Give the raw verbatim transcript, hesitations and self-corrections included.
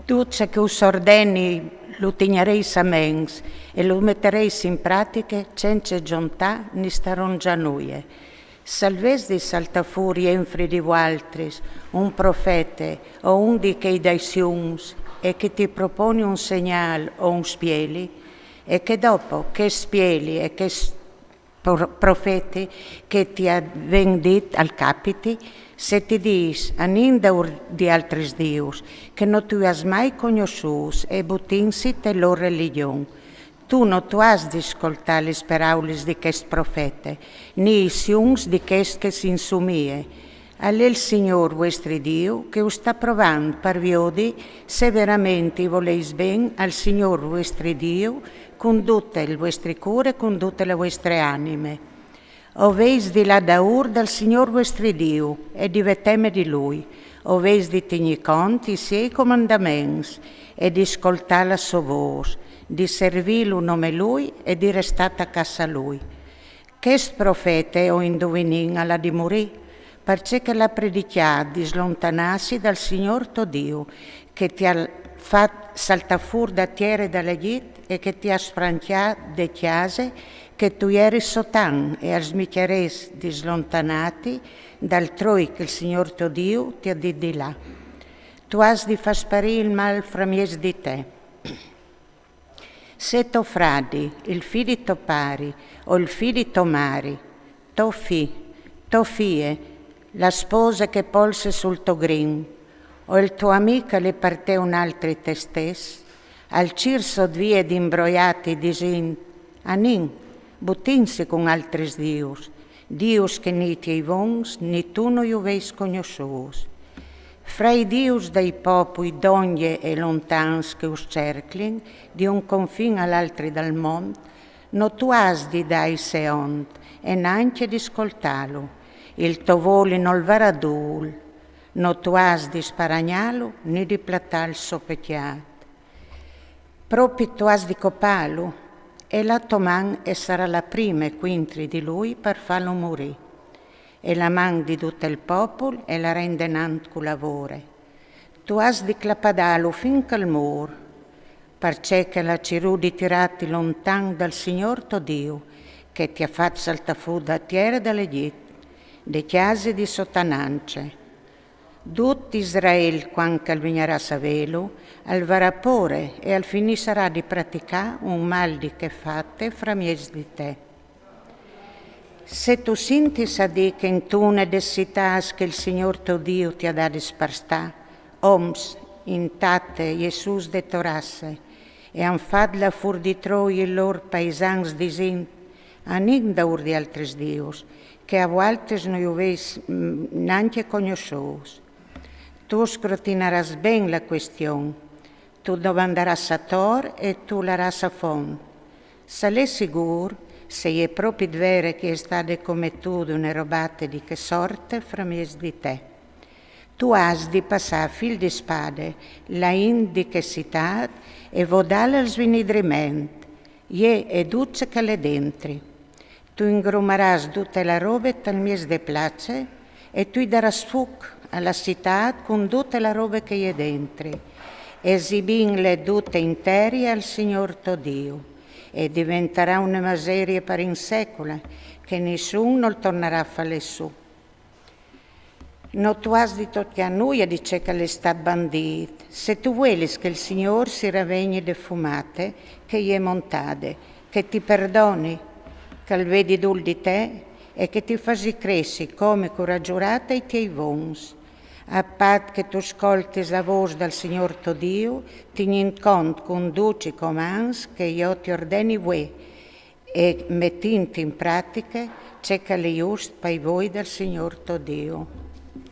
Dut ce che us ordeni lu tignareis a ments e lu metereis in pratiche cence zontà ni starongià nuie. S'al ves di saltà fûr jenfri di vualtris un profete o un di chei dai siums e che ti proponi un segnâl o un spieli, e che dopo chest spieli e chest pro-, profete che ti à ven dit al capiti, se ti dîs: anìn daûr di altris dius, che no tu âs mai cognossûts, e butìnsi te lôr religjon. Tu no tu âs di scoltâ lis peraulis di chest profete, ni i siums di chest che si insumie. Al è il Signôr vuestri Diu che us sta provant par viodi se veramenti i voleis ben al Signôr vuestri Diu cun dut il vuestri cûr e cun dute la vuestre anime. O veis di lâ daûr dal Signôr vuestri Diu e di vê teme di lui. O veis di tignî cont i siei comandaments e di scoltâ la sô vôs, di servîlu nome lui e di restâ tacâts a lui. Chest profete, o induvinìn, al à di murî, parcè che al à predicjât di slontanâsi dal Signôr to Diu, che ti à fat saltâ fûr da tiere dal Egjit e che ti à sfrancjât de cjase che tu jeris sotan, e al smicerès di slontanâti dal troi che il Signôr to Diu ti à dit di lâ. Tu âs di fâ sparî il mâl framieç di te. Se to fradi, il fi di to pari, o il fi di to mari, to fi, to fie, la spose che polse sul to grin, o il to amì che al è par te un altri te stes, al cîr sot vie di imbroiâti disint: anìn, butìnsi cun altris dius, dius che ni i tiei vons ni tu no ju veis cognossûts. Fra i dius dai popui dongje e lontans che us cerclin di un confin al altri dal mont, no tu âs di dâi seont e nancje di scoltâlu. Il to voli nol varà dûl, no tu âs di sparagnâlu ni di platâ il so pecjât. Propit tu âs di copâlu, e la to man e sarà la prime cuintri di lui par fâlu murî. E la man di dut il popul e larà indenant cu la vore. Tu âs di clapadâlu fin ch'al mûr, parcè che al à cirût di tirâti lontan dal Signôr to Diu, che ti à fat saltâ fûr da tiere dal Egjit, de cjase di sotanance. Dut Israel, cuant che al vignarà a savêlu, al varà pôre e al finissarà di praticâ un mâl di chê fate framieç di te. Se tu sintis a dî che intune des citâts che il Signôr to Diu ti à dadis par stâ, oms, intat e jessûts de tô rasse, e àn fat lâ fûr di troi i lôr paisans disint: anìn daûr di altris dius, che a vualtris no ju veis, mm, nancje cognossûts. Tu scrutinarâs ben la cuestion, tu domandarâs ator e tu larâs a font. S'al è sigûr, se e je propit vere che e je stade cometude une robate di chê sorte framieç di te. Tu âs di passâ a fîl di spade la int di chê citât e vodâle al svinidriment, jê e dut ce che al è dentri. Tu ingrumarâs dute la robe tal mieç de place e tu i darâs fûc a la citât cun dute la robe che e je dentri. Esibìnle dute interie al Signôr to Diu, e diventarà une maserie par in secule, che nissun nol tornarà a fâle sù. No tu âs di tocjâ nuie di ce che al è stât bandît. Se tu vuelis che il Signôr si ravegni de fumate che e je montade, che ti perdoni, che al vedi dûl di te e che ti fasi cressi come che al à zurât ai tiei vons, a pat che tu scoltis la vôs dal Signôr to Diu, tignint cont cun ducj i comants che jo ti ordeni vuê, e metint in pratiche ce che al è just pai voi dal Signôr to Diu.